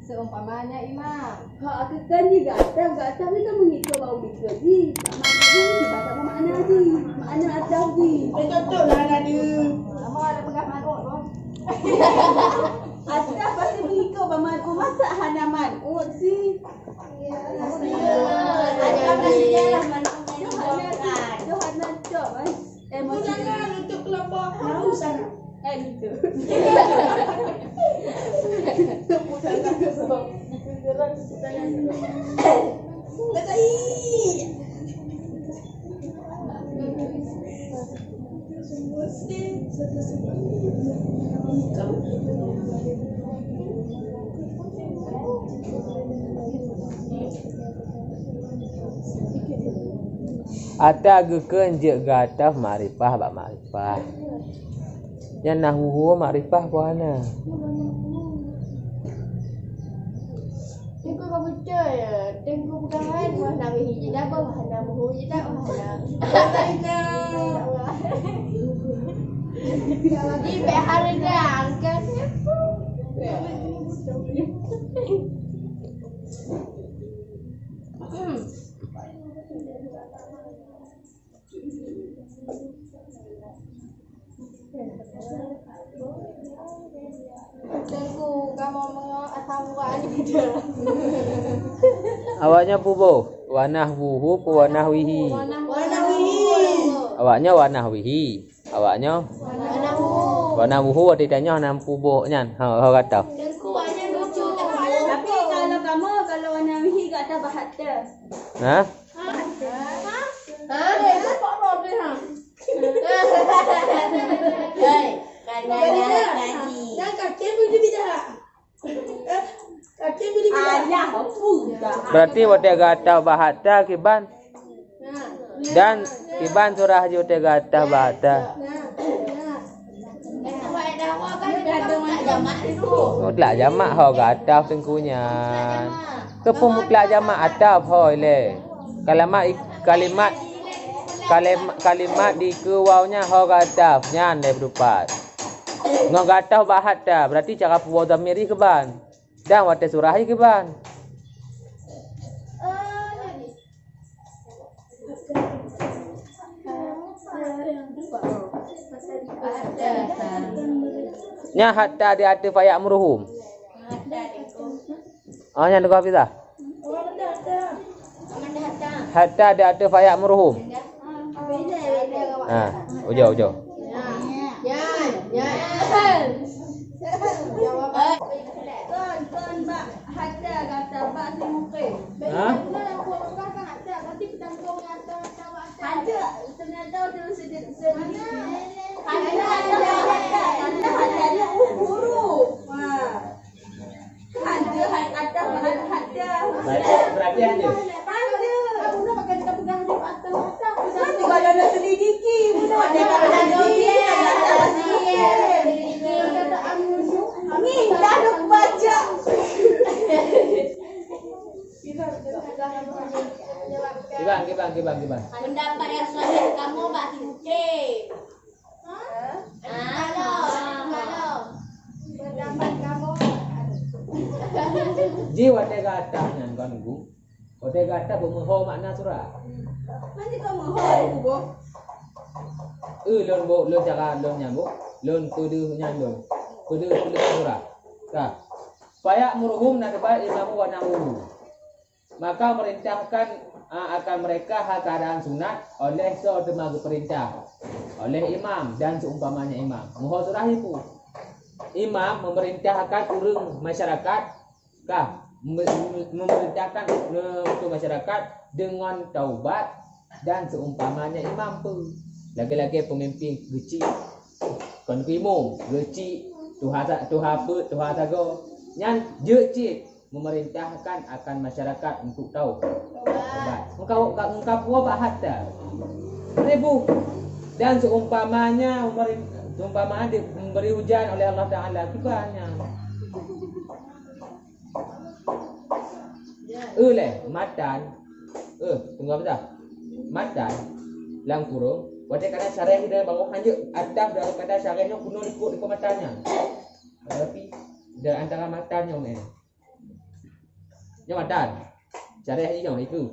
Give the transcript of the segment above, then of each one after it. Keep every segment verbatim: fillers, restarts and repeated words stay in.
Seumpamanya imam. Hak aku kan jih gata, gata ni kan mengikut bau mikot jih. Sama tu, siapa tahu makna jih. Makna ataf jih. Eh, cocok lah, Nabi. Sama ada pegang manuk tu. Ataf pasti mengikut bau manuk. Masa hana manuk sih? Ataf pasti jalan manuk. Johan, Johan, Johan, Johan. Eh, maksudnya untuk kelompok baru sana. Eh, gitu. Ata geukheun jeuet gata makrifah bak makrifah. Nyan nahwu makrifah peue hana? Teungku ka beutôi ya. Teungku peugah hai wah na wih jih dah, wah na muhu jih dah, wah na. Di bek harga angkat. Teungku, kamoe meunyoe asam urat ni. Awaknyoe puboh, wa nahwuhu, wa nahwihi. Wa nahwihi. Awaknyoe wa nahwihi. Awaknyoe? Wa nahwuhu. Wa nahwuhu, watèe tanyoe na puboh nyan. Ha, ha, gata. Teungku, awaknyoe lucu. Tapi kalau kamoe, kalau wa nahwihi, gata bahat teuh. Ha? Berarti watèe gata bahat teuh kiban. Dan kiban surah jih watèe gata bahat teuh. Mutlak jamak ho gata teungku nyan. Keupeue mutlak jamak ataf ho ilèe? Kalimat, kalimat, kalim-, kalimat dikeue waw nyan ho gata nyan lé beudupat. Ngon gata bahat teuh, berarti cara puwoe dhamir jih kiban. Dan watèe surah jih kiban. Nyan hatta di ateueh fa ya'muruhum. Ah, nyan deungoe Hafizah. Hatta di ateueh fa ya'muruhum. Ha, ujoe, ujoe. Kon, kon bak hatta gata bak si mungkin. Ha? Hatta, ternyata tu sedikit. Hatta, hatta, hatta, hatta, hatta, hatta, huruf. Ha. Hatta, hatta, hatta, hatta. Berarti, berarti hatta. Hatta. Guna pakai kita pegang di atas. Hatta. Nanti kalau nak selidiki, guna ada kata selidiki, ada kata selidiki. Perkataan musuh. Ni dah ada baca. Kiban, kiban, kiban, kiban. Pendapat yang selanjutnya kamu, Mbak Siti. Ji watèe gata nyan kon geuh. Watèe gata beumeuho makna surah. Eh, lôn bo-, lôn cara lôn nyan bo. Lôn peudeuh nyan lôn. Peudeuh, peudeuh surah. Ka. Fa ya'muruhum na teubat imamu wa nahwuhu. Maka memerintahkan, a, akan mereka hal keadaan sunat oleh soe teuma geupeurintah, oleh imam dan seumpamanya imam. Meuho surah ibu. Imam memerintahkan ureueng masyarakat, kah, me-, me-, memerintahkan, e, untuk masyarakat dengan taubat dan seumpamanya imam pun. Lagèe-lagèe peumimpin geuchik, kon imum, geuchik, tuha sa-, tuha peuet, tuha sagoe. Nyan jeuet cit. Memerintahkan akan masyarakat untuk tau-, taubat. Engkau, engkau puwoe bak hatta. Ribu. Dan seumpamanya memerin-, Seumpama diberi hujan oleh Allah Taala, kiban nyan. Eh leh, matan. Eh, tunggu apa dah? Matan. Lam kurung. Watèe kana syarah di bawah hanjeuet atah daripada syarah nyoe keunoe likot, likot matan nyan. Tapi di antara matan nyoe, eh. Nyoe matan. Syarah nyoe itu.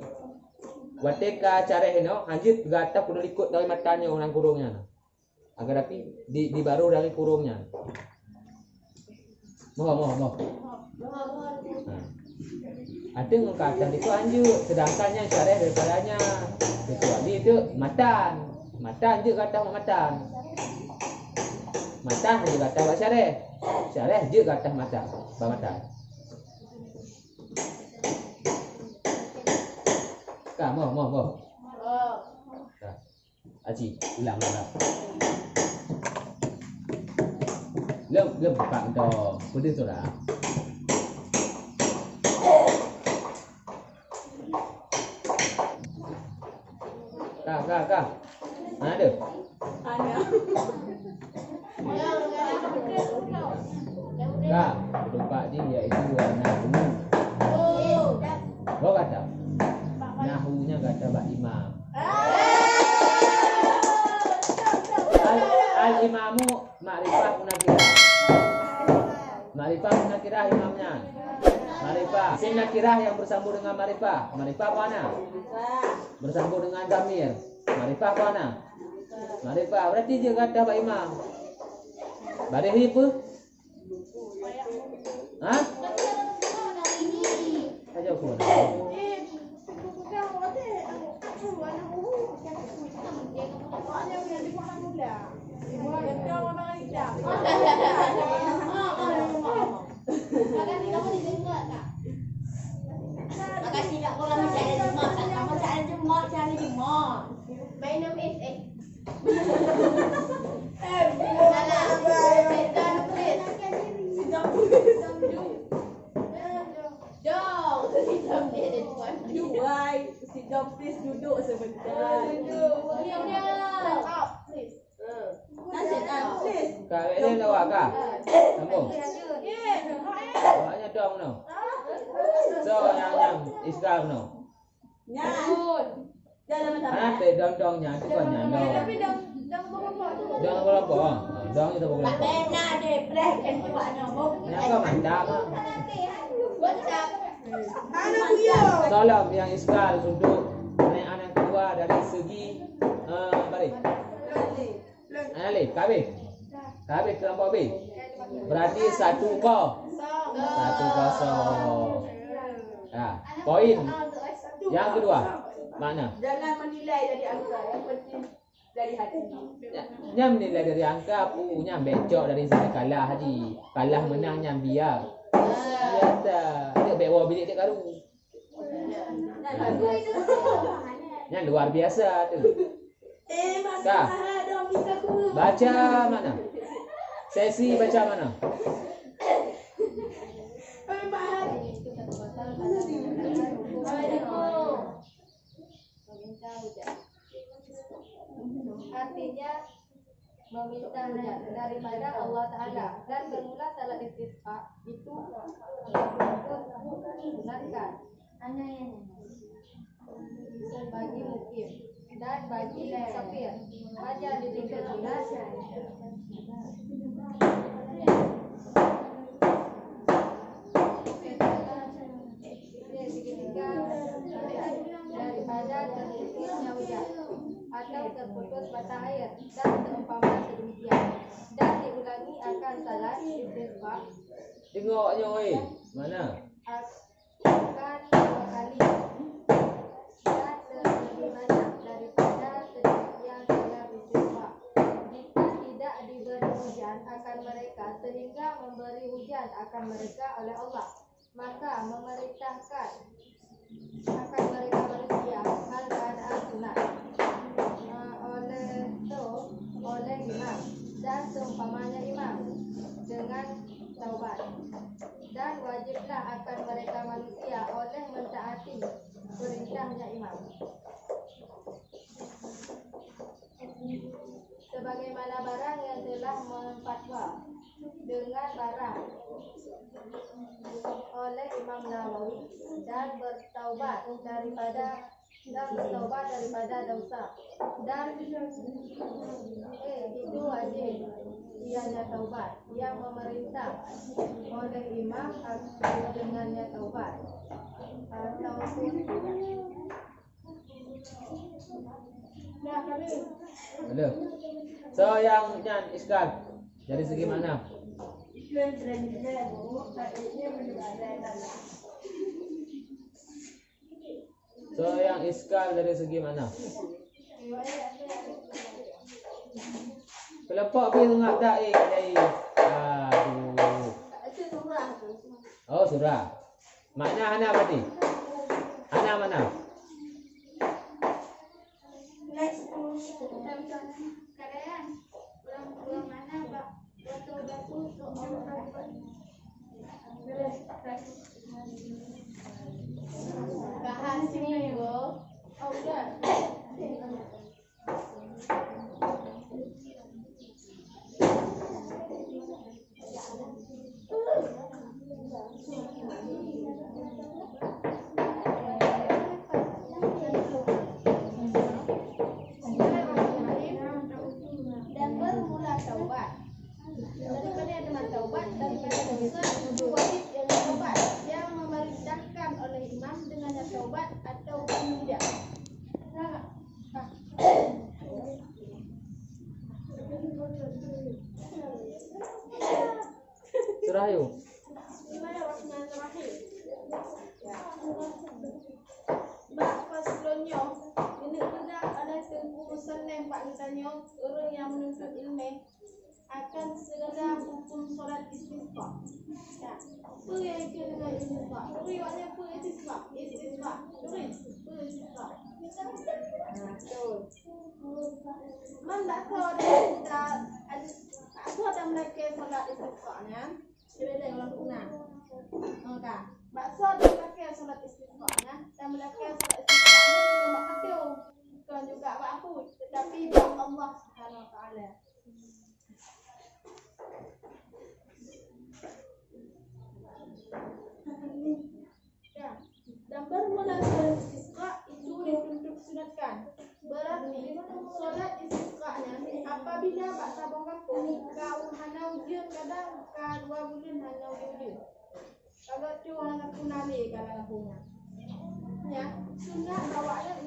Watèe ka syarah nyoe hanjeuet gata keunoe likot dari matan nyoe lam kurung nyan. Agar tapi di, di baru dari kurung nyan. Moh, moh, moh. Ha. Ada ngon kata itu anjur, sedangkan yang syarah daripadanya. Kecuali itu matan. Matan je kata matan. Matan je kata bak syarah. Syarah je kata matan. Bak matan. Ka, moh, moh, moh. Ka. Aci, ulang, ulang. Lom, lom, pak dong. Peudeuh tu dah. Ka, ka, ka. Mana ada? Ka, ketupat jih iaitu nahu. Boh gata? Nahu nyan gata bak imam. Al, al imamu makrifah munakirah. Makrifah munakirah imam nyan. Makrifah. Isim nakirah yang bersambung dengan makrifah. Makrifah apa na? Bersambung dengan dhamir. Makrifah apa na? Makrifah. Berarti je gata bak imam. Baréh ié peue? Ha? Aja aku. Makasih dak orang macam ada jemaah, sama macam ada jemaah, macam ada jemaah. My name is, eh. Salah. Sidang, please. Sidang, please. Dong. Sidang, please. Duai. Sidang, please, duduk sebentar. Duduk. Sit up, please. Sit up, please. Ka, eh, lewat ka. Sambung. Awaknya dong no. So, yang, yang Islam no. Nyan. Hana teu dong-dong nyan, teu kon nyan dong. Tapi dong, dong berkelompok tu. Dong berkelompok, ha. Dong itu berkelompok. Nyan kan mantap, ha. Tolong yang iskal untuk pertanyaan yang kedua dari segi, eh, baris. Alif, kabeh. Kabeh kelompok B. Berarti satu ko-, satu kosong. Ha, poin yang kedua. Makna? Jangan menilai dari angka, yang penting dari hati. Nyan menilai dari angka, pu, nyan becok dari segi kalah haji. Kalah menang nyan biar. Biasa. Dia bek wah bilik dia karu. Nyan luar biasa tu. Ka. Baca mana? Sesi baca mana? Artinya, meminta hujan daripada Allah Taala, dan bermula salat istisqa itu disunatkan bagi mukim dan bagi musafir. Fajar disunatkan daripada terputusnya hujan atau terputus mata air, dan seumpama sedemikian, dan diulangi akan salat istisqa. Tengok nyoe, eh. Mana? Akan dua kali, dan lebih banyak daripada sedemikian salat istisqa. Jika tidak diberi hujan akan mereka sehingga memberi hujan akan mereka oleh Allah, maka memerintahkan akan mereka manusia hal keadaan sunat, eh, oleh tu, oleh imam dan seumpamanya imam dengan taubat, dan wajiblah akan mereka manusia oleh mentaati perintahnya imam. Sebagaimana Mana barang yang telah memfatwa dengan barang oleh Imam Nawawi dan bertaubat daripada dan bertaubat daripada dosa dan eh, itu wajib ianya taubat yang memerintah oleh imam atau dengannya taubat ataupun tidak. Halo. So yang nyan iskal dari segi makna. So yang iskal dari segi makna. Kelompok pi sungat tak eh dari aduh. Oh surah. Makna hana berarti. Hana mana? Dan bermula taubat. Daripada yang telah taubat daripada dosa itu wajib yang taubat yang memerintahkan oleh imam dengannya taubat atau tidak. Surah yuk. Bismillahirrahmanirrahim. Bak paslon nyoe, geuneuk peugah oleh Teungku Musannif bak geutanyoe ureuëng nyang meununtut ilmu akan segala hukum solat istisqa. Ya. Peue nyang ikheun dengan istisqa? Peue awaknyan peue istisqa? Istisqa. Peue istisqa? Nah, betul. Man bak soe dah, dah, dah, dah meulakée solat istisqa nyan? Sibedeng lam puna. Maka, bak soe dah meulakée solat istisqa nyan, dan meulakée solat istisqa nyan bukan bak maté, bukan juga bak apui, tetapi bak Allah Subhanahu Wa Taala. Dan bermula solat istisqa itu dituntut sunatkan. Berarti solat istisqa nyan apabila bak saboh kampung ka hana ujeuen, kadang ka dua buleuen hana ujeuen-ujeuen. Ka geucue hana geupeuna lé ka lam kampung nyan. Nyan sunat bak awaknyan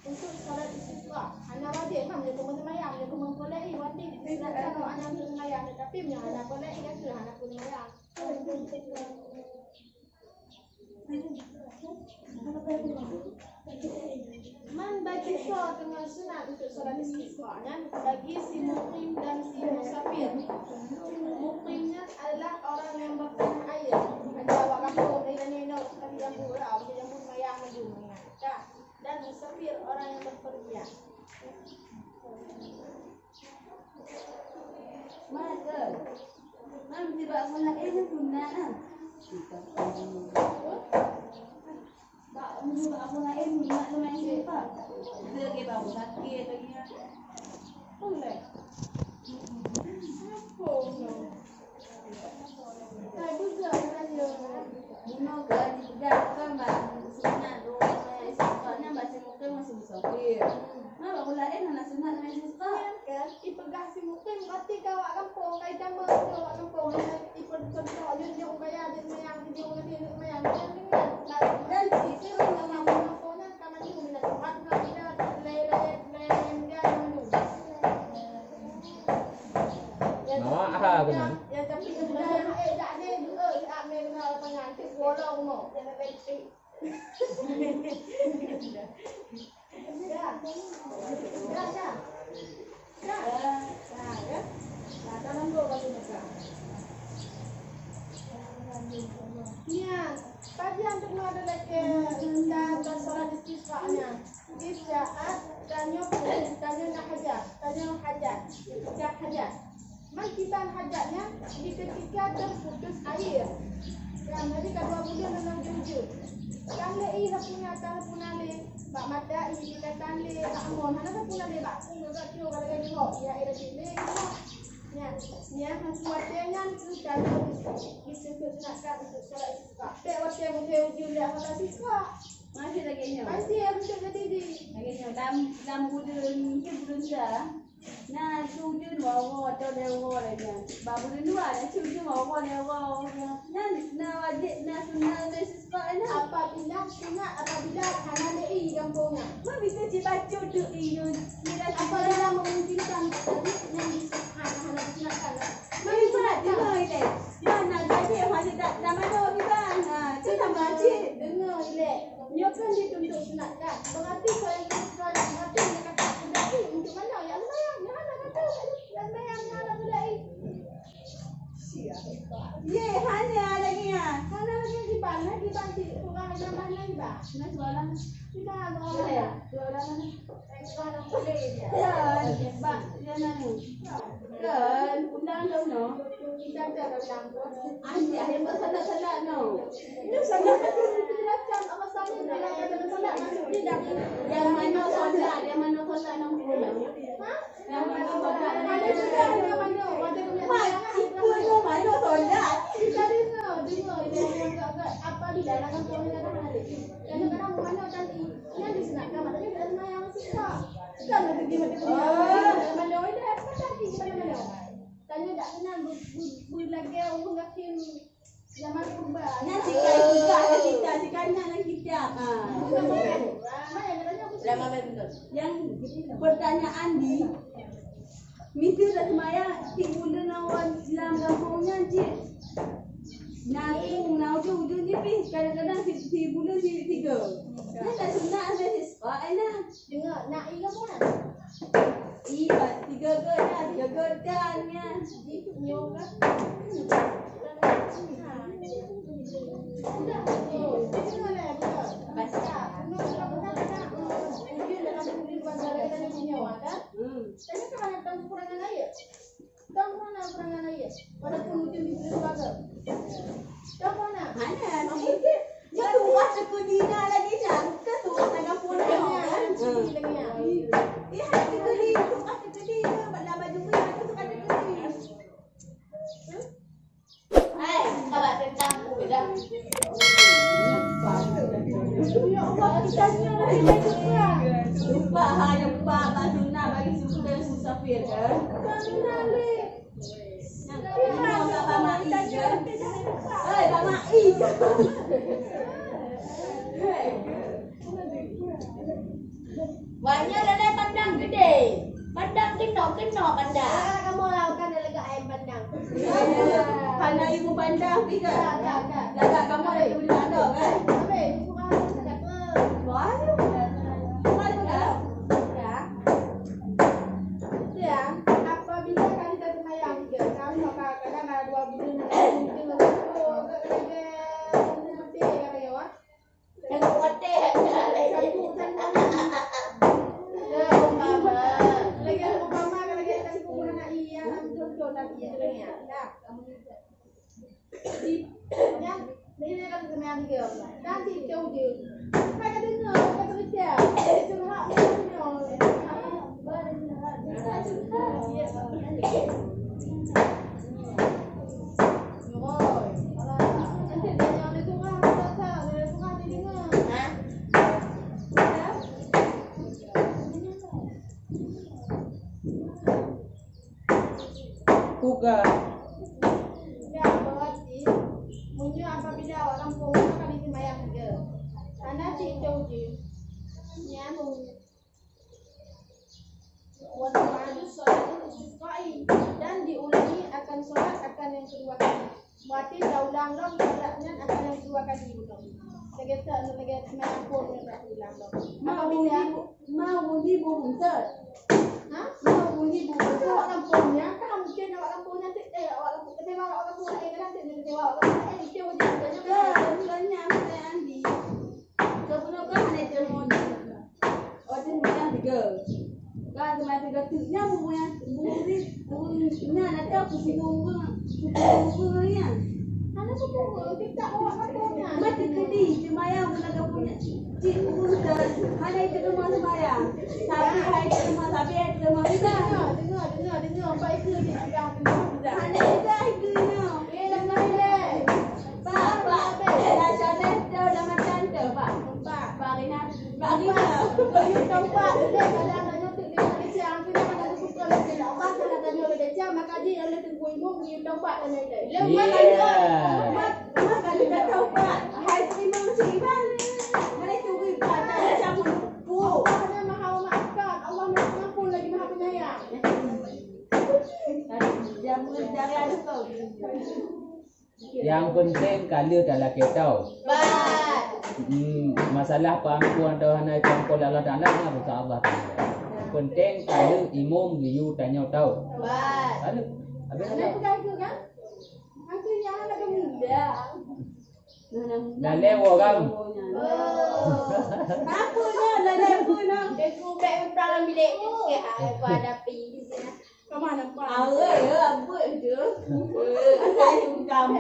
untuk solat istisqa. Hana wajéb, mam, nyoe keumeung seumayang, nyoe keumeung polei, wajéb disunatkan awaknyan untuk seumayang, tetapi meunyoe hana polei, ka keuh hana peue seumayang. Man bagi soe teungoh sunat untuk solat istisqa nyan bagi si mukim dan si musafir. Mukim nyan adalah orang yang bertanah air, hana awak kampung, dari nyoe sekali jambu lah, bagi jambu semayang laju. Ka. Dan musafir orang yang berpergian. Maka, mam, bak bulan eh sunat ah. Bak bulan eh sunat teuma istighfar. Dia ke bau sakit lagi. Boleh. Apa? Bunoe keuh jipeugah kan bak sunat doa istisqa nyan bak si mukim ngon si musafir. Ma bak bulan laén hana sunat doa istisqa. Nyan kan jipeugah si mukim, berarti ka awak gampông, ka itamong awak gampông. Ipeugah contoh, jeuet jeuet u kaya, jeuet mayang, jeuet u kaya, jeuet mayang. Dan si mukim ngon si gampông nyan ka maju, bila tempat ngon bila, lé, lé, lé, lé, maju. Awak aha keunan. Nyan, pajan teuma dilakée dan solat istisqa nyan. Di saat tanyoe, tanyoe na hajat, tanyoe hajat, peugah hajat. Man kiban hajat nyan di ketika terputus air. Kan, jadi ka dua buleuen hana ujeuen-ujeuen. Kan lé i sapeue nyang ka sapeue na lé, bak mata i, di katan lé, bak amon hana sapeue na lé, bak kung gagak cio ka lagèe nyoe, ya, eh, lagèe lé nyoe. Nyan, nyan hana watèe nyan keu ka lheueh geuseuôt sunat ka untuk salat istisqa. Bèk watèe meuhé ujeuen lé hana sisqa. Masih lagèe nyoe. Masih ya, beutôi jadi di. Lagèe nyoe, lam, lam buleuen, mungkin buleuen sa. Na, si ujeuen woe-woe atau lewat lagèe nyan. Bak buleuen dua, na si ujeuen woe-woe lewat. Nyan, na wajéb, na sunat, na sisqa, na. Apabila sunat, apabila hana lé i gampông nyan. Ma bisa cit bacut tu i nyoe. Apabila memungkinkan, tapi nyan di, hana, hana disunatkan lah. Ma bisa, deungoe ilèe. Mana jadi hana dak, dak manoe kita. Ha, tu nama cit. Deungoe ilèe. Nyoe kan dituntut sunat kan? Berarti kalau itu sesuai, berarti dia kata berarti untuk mana? Ya Allah, ya Allah, kata ya Allah, ya Allah, berarti. Ye, hanya lagi ya. Hanya lagi di mana, di mana, di rumah, di mana, di mana? Nah, jualan. Kita mau ya, jualan mana? Ya, bak, ya, nanu. Kan, undang dong, no. Anjay, yang bersalah-salah, no. Ini salah satu penjelasan apa salah dalam kata bersalah, maksudnya dah. Yang mana salah, yang mana salah, nama salah. Ha? Yang mana salah? Ada juga, ada mana? Ada mana? Mak, itu yang mana salah? Kita dengar, dengar. Yang agak-agak apa di dalam kampung ni kadang ada. Kadang-kadang mana tadi, yang disunatkan, maknanya bukan sembahyang siswa. Kan ada di mana? Oh. Mana ada, kan tadi, mana-mana. Tanya tak kenal bu-, bu-, bu lagèe ureueng gasien zaman purba. Nyan sikai tiga ada kita, sikai nyan yang kita. Ha. Bukan main. Main, katanya aku suka. Yang pertanyaan di, misi dah semaya, si buleuen awai lam gampông nyan cit. Na kung, na ujeuen-ujeuen jih pih, kadang-kadang si, si buleuen si tiga. Nyan dah sunat, dah sisqa, eh, nah. Dengar, nak i gampông nyan? Iya, tiga ke dah, tiga ke dah nyan. Nyoe kan. Udah, dengar lah, dengar. Baca. Dengar, dengar, dengar. Hmm. Tanya kan ada tahu kekurangan air? Tahu mana kekurangan air? Walaupun ujeuen di buleuen dua ke? Tahu mana? Mana? Mungkin. Dia tuah teukeudi na lagi nyan. Kan tuah tangga pulang kan? Hmm. Dia hana teukeudi, tuah teukeudi ke, bak lam baju ke, tu kan teukeudi. Hai, sabar tentang aku dah. Ya Allah, kita ni orang yang lupa. Lupa, ha, lupa, bak sunat bagi suku dan musafir, kan? Hei, Bang Mai. Banyak lalai pandang gede. Pandang keunoe-keunoe pandang. Kamu lah bukan lega air pandang. Hana ilmu pandang pi kan? Tak, tak, tak. Lagak kamu ada ilmu pandang kan? Habis, bukan aku tak tahu. Wah, ada. Mana dah? Ya. Ya, apabila kali dah sembahyang tiga kali, maka kadang ada dua bulan, ada dua bulan, ada dua bulan, ada dua bulan, ada dua bulan, ada dua bulan. Yang kuateh. Satu, satu. Ya, umpama. Lagi umpama, kalau kita kasih kuburan anak iya, contoh tadi, ya, ya. Di, ya, ini kan kena tiga. Nanti jauh dia. Hai, kata dengar, kata kerja. Curhat, curhat. Tugas. Meunyoe apabila awak gampông ka diseumayang tiga, hana cit cong jih. Nyan Wa tu'adu sholatul istisqa'i, dan diulangi akan sholat akan yang kedua kali. Berarti taulang lom sholat nyan akan yang kedua kali bunoe. Lagèe tu, lagèe seumayang phôn nyan berarti ulang lom. Ma bunyi bu-, ma bunyi bu buntet. Ha? Ma bunyi bu buntet. Awak gampông nyan, kan mungkin awak gampông nyan, eh, awak gampông, kecewa awak gampông, eh, kan, kecewa awak gampông, eh, itu wajib. Ke, bukan nyan, bukan Andi. Ke bunoe kan hana itu wajib. Oh, tu bukan tiga. Kan cuma tiga tu. Nya buku yang, buku ni, buku ni, nya nak tahu buku, buku, buku ni. Hana kupeugah, kita awak katanya. Mati kedi, semayang guna gabung cik urus dan hana itu rumah semayang. Tapi hai itu rumah, tapi hai itu rumah kita. Dengar, dengar, dengar, dengar. Pak itu dia sudah, sudah, sudah. Hana itu itu nyo. Eh, dah, dah, dah. Pak, Pak, dah, dah, dah, dah, dah, macam tu, Pak. Pak, Pak Rina. Bagi. Geuyue taubat, lé kadang tanyoe teuk di Malaysia, hampir nak kata suka lé Allah, salah tanyoe lé desya, maka jih lé teungku imum geuyue taubat tanyoe ilée. Lé umat tanyoe, umat, umat kali ka taubat. Hai imum seiman. Mana tunggu ibadah macam tu. Allah ni Maha Memaafkan, Allah Maha Pengampun lagi Maha Penyayang. Jangan dari ada kau. Nyang peunteng ka lheueh talakée taubat. Hmm, masalah peuampôn atau hana peuampôn Allah Taala, na urusan Allah Taala. Peunteng ka lheueh imum geuyue tanyoe taubat. Ka lheueh. Habis. Hana peugah itu kan? Hana yang hana muda. Lalée woe kan? Oh. Apa dah lalée apa dah? Dia kubek utang bilik. Okey, ha, aku hadapi. Ka mana, Pak? Awak ya, apa je? Kayu kamu.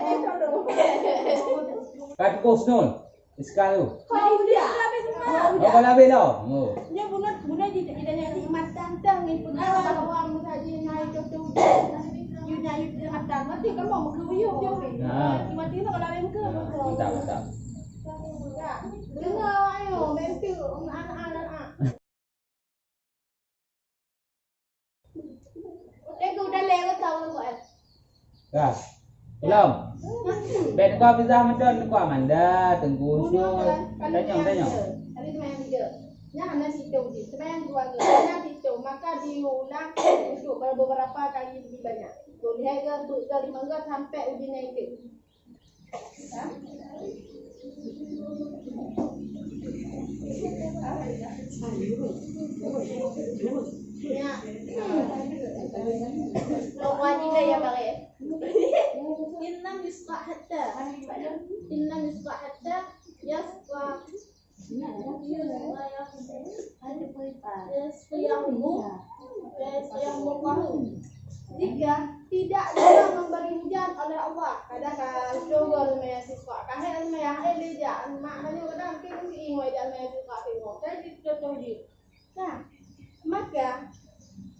Kat Kusnul, sekarang tu. Kau dia. Kau kalau habis dah. Oh. Nya bukan, bukan di, di tanya si Mat Tantang ni pun tahu bahawa muka dia naik ke tu. You naik ke mata. Mati kamu muka uyuh je. Nah. Mati nak kalau habis muka. Mantap, mantap. Dengar ayo, mentu anak-anak. Ka. Belum. Bèk teungku Hafizah mantong, teungku Amanda, teungku Usul. Tanyong, tanyong. Ada semayang tiga. Nyan hana situng jih. Semayang dua ke. Hana situng. Maka diulang untuk beberapa kali lebih banyak. Boleh ke, ke lima ke sampai uji naik. إن لم يصفح حتى، إن لم يصفح حتى يصفح. Jika tidak juga memberi hujan oleh Allah, kadang ka tunggu lumayan suka, ka hai lumayan hai leja, maknanya kadang mungkin mesti ingat dah lumayan suka tengok. Jadi contoh dia. Nah, maka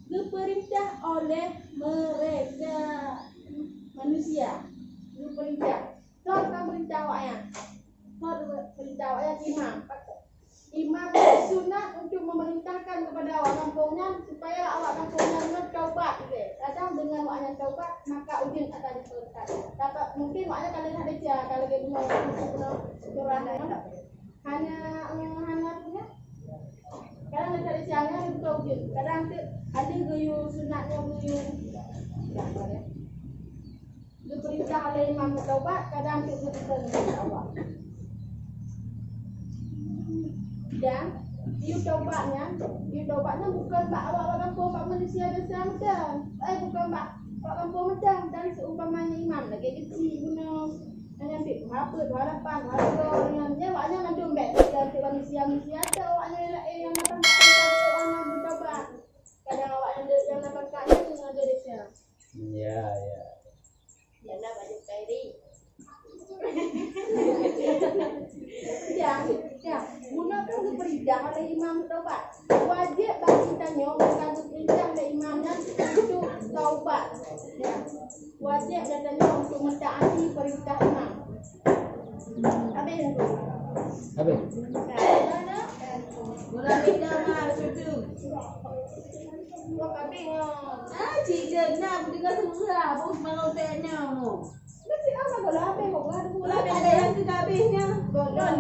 diperintah oleh mereka manusia, diperintah. Soe ka peurintah awaknyan? Soe peurintah awaknyan? Imam. Imam sunat untuk memerintahkan kepada awak kampung nyan supaya awak kampung nyan nyoe taubat, gitu. Kadang dengan awaknyan taubat, maka ujeuen akan diperintah. Tapi mungkin awaknyan kalau hana baca, kalau dia bunoe, bunoe surah laén. Hana, eh, hana punya. Kadang ada cara, kadang tu ada geuyue sunat ngon geuyue. Diperintah oleh imam taubat, kadang tu geuyue sunat Allah. Dan geuyue taubat nyan, geuyue taubat nyan bukan bak awak-awak kampung, bak manusia biasa mantong. Eh, bukan bak awak kampung mantong. Dan seumpamanya imam lagèe geuchik bunoe. Nyan pih dua peuet, dua lapan, dua puluh, nyan, nyan awaknyan mandum bèk. Dan cit manusia-manusia tu awaknyan laén nyang na pangkat, awaknyan meutobat. Kadang awaknyan deuek nyang na pangkat nyan tu ngon desya. Ya, ya. Nyang na baju kairi. Ya, ya. Bunoe kan geupeurintah oleh imam meutobat. Wajéb bagi tanyoe maka geupeurintah lé imam nyan untuk taubat. Ya. Wajéb gata nyoe untuk meutaati peurintah imam. Habéh. Habéh. Mula beda mah cucu. Wah, habéh nyoe. Ah, cik je na, aku dengar surah, bos malam tanya. Mesti apa kalau habéh kok, ada pula ada yang ke habéh nya. Bodoh.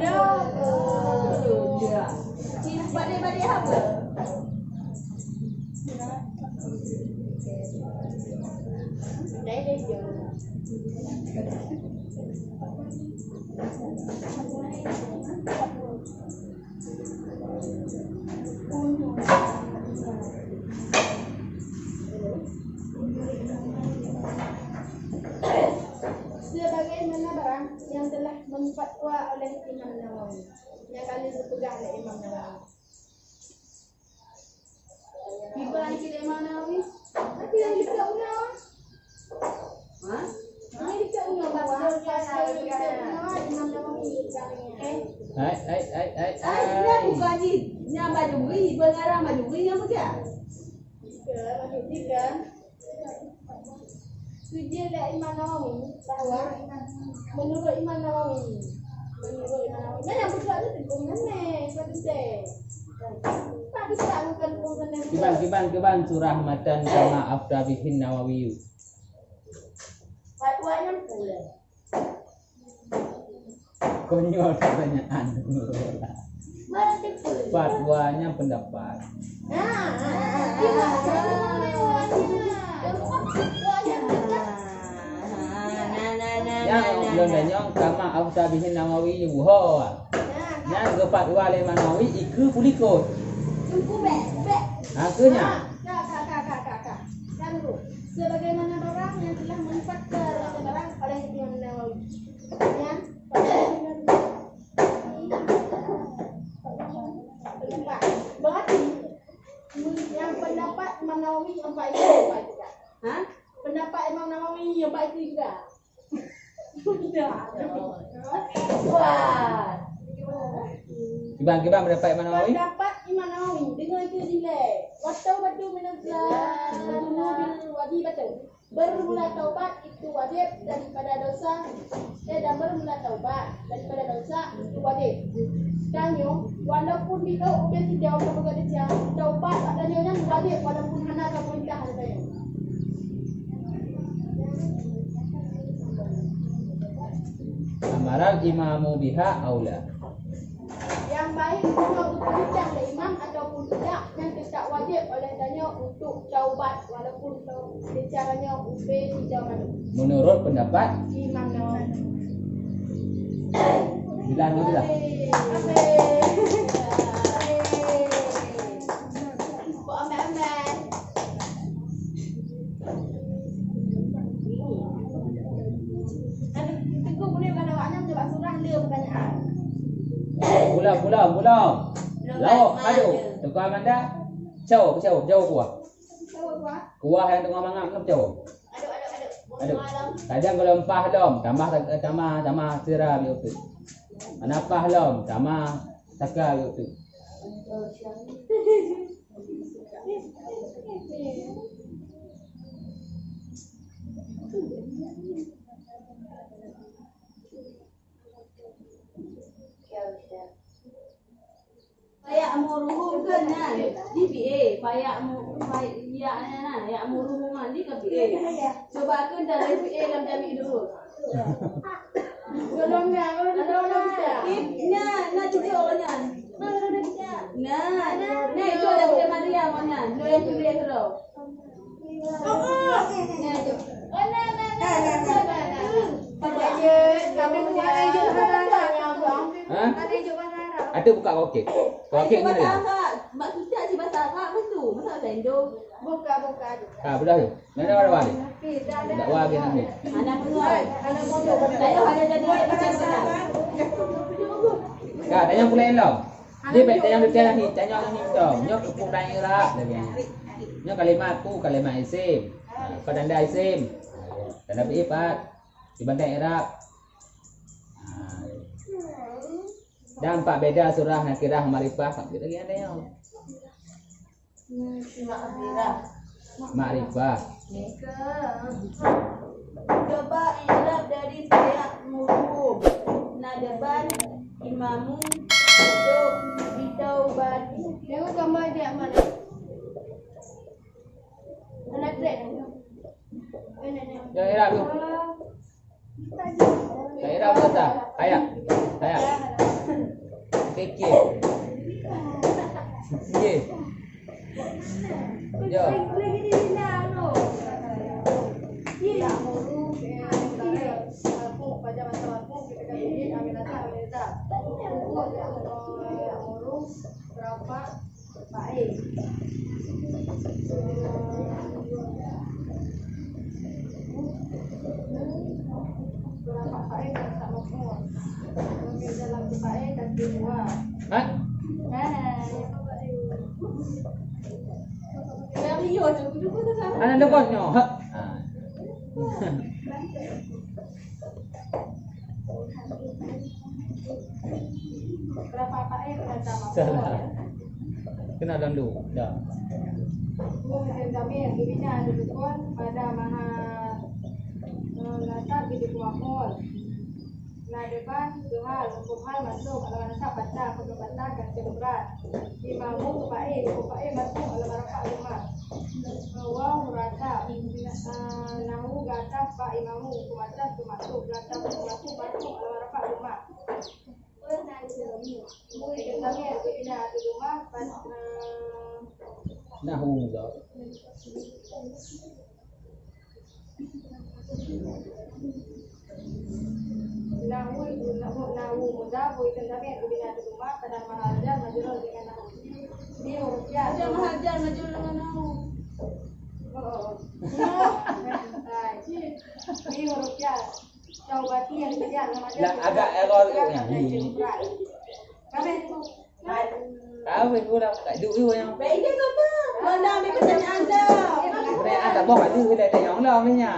Cik, balik-balik apa? Sebagaimana barang yang telah memfatwa oleh Imam Nawawi, yang kali dipeugah oleh Imam Nawawi. Tiba di Imam Nawawi. Tapi yang dekat Imam. Ha? Yang dekat Imam. Hai, hai, hai, hai, hai. Ai, nyan bukan jih. Nyan Maduri, pengarah Maduri nyang peugah. Ke, Maduri kan? Setuju lé Imam Nawawi bahwa menurut Imam Nawawi, menurut Imam Nawawi, nah, yang betul tu tengkung nenek, betul. Tak bisa bukan tengkung nenek. Kiban, kiban, kiban surah matan kama afta bihin Nawawi. Fatwa nyang pula. Konyol pertanyaan. Fatwanya pendapat. Ya, belum tanyong kama afta bihin Nawawi. Ho. Nyang geufatwa lé Imam Nawawi ikeue pulikot. Ha, keunyan. Sebagaimana barang yang telah menempatkan barang oleh Imam Nawawi. Nyan, berarti yang pendapat Imam Nawawi empat itu, empat itu. Ha? Pendapat Imam Nawawi empat itu juga. Wah. Kiban, kiban pendapat Imam Nawawi? Pendapat Imam Nawawi, dengar itu dilek. Watau batu minazah, bil wajib batu. Bermula taubat itu wajib daripada dosa, eh, dan bermula taubat daripada dosa itu wajib. Tanyoe, walaupun di kau ubé sidang ka peugah desya, taubat bak tanyoe nyan wajib walaupun hana ka peurintah lé tanyoe. Amaral imamu biha aula. Yang baik untuk diperintah lé imam ataupun tidak, yang tetap wajib oleh tanyoe untuk taubat walaupun tau-, secara nyoe ubé sidang. Menurut pendapat Imam Nawawi. Bila, bila. Amin. Amin. Kok amin-amin? Aduh, Teungku boleh bagi awak nyan bak surah le pertanyaan. Pulang, pulang, pulang. Lauk, aduh. Teungku Amanda. Cau, cau, cau kuah. Kuah nyang teungoh mangat tu cau. Aduh, aduh, aduh. Aduh. Kadang kalau empah lom, tambah, tambah, tambah sira biôh tu. Mana pah lom, tambah saka biôh tu. Faya'muruhum kan na, di B A, faya'mu-, fay-, ya, na, na, ya'muruhum kan, di ke B A. Cuba kan dari B A lam jami dulu. Tolong na, tolong na. Na, na, cucuk awak nyan. Na, na, itu ada Bunda Maria awak nyan. Lo yang tulis tu. Ha? Ada buka karaoke. Karaoke ni lah. Mak kita cuma salah betul. Masa saya Indo. Buka, buka. Ha, belah tu. Mana, mana, mana? Tak wah lagi nak ni. Anak buah. Saya ada jadi macam mana? Ka, tanyong pula elok. Dia baik tanyong detail lagi, tanyong lagi tu. Nyoe keupeue dan i'rab lagi. Nyoe kalimat ku, kalimat isim. Ha, kau tanda isim. Tanda fi'il pat. Dibanding i'rab. Ha. Dan empat beda surah nakirah makrifah, tak lagi ada yang. Makrifah. Coba i'rab dari faya'muruhum. Nadban imamu untuk bitaubati. Tengok gambar dia mana? Mana trek? Ya, i'rab tu. Daerah mana? Ayah. Ayah. Keke. Ye. Yo. Ha? Anak depan nyoh. Ha. Ha. Salah. Kena dalam dulu. Dah. Bukan kami yang dibina dudukkan pada maha, eh, letak di dua pol. Na depan Tuhan, hukum hal masuk, alawan letak patah, hukum patah, kacil berat. Imamu kepae, hukum pae masuk, alawan rapat rumah. Wau rata, eh, nahu gata pak imamu, hukum atas, hukum masuk, gata, hukum masuk, masuk, alawan rapat rumah. Nahu. Nahu, nahu, nahu, mudah, boy tentang yang lebih nanti rumah, kadang mahal dan majurul dengan nahu. Dia rupiah. Ada mahal dan majurul dengan nahu. Oh. Hai. Dia rupiah. Taubati yang kejam, yang ada. Lah, agak error tu yang ni. Kami tu. Tahu itu dah, tak duduk tu yang. Baik dia kata. Mana ambil pertanyaan dah? Pertanyaan tak boh, ada, ada yang lah, punya.